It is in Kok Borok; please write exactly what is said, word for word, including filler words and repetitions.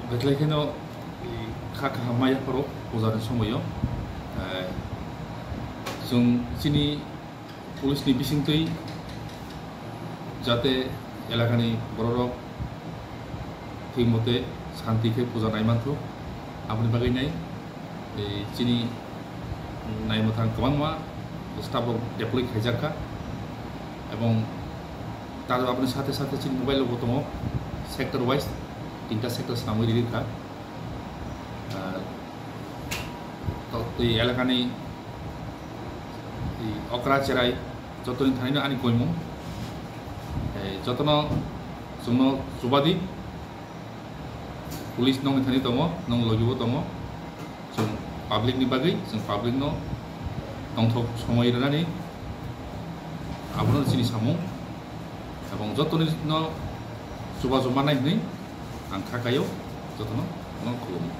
Bethlai kheno kha kaham maya pharo puja ni somoyo chwng chini police ni bisingtwi jate elakani bororok thik mote shanti khe puja nai manthok, aboni bagwi nai chini naimwthang kwbangma staff rok deploy khaijak kha, ebong tar aboni sathe sathe chini mobile rok bo tongo, sector wise tinta sector swnamwi rikha. Tei elakani okra cherai jotoni thanino ani koimung, jotono chwngno chubadi. Police nongni thani tongo, nong logibo tongo. Chwng public ni bagwi, chwng public no tongthok somoi rwnani, abono chini samung. Ebong jotoni no chubachu manai hwnwi ang kha kaio, jotono no khulumwi.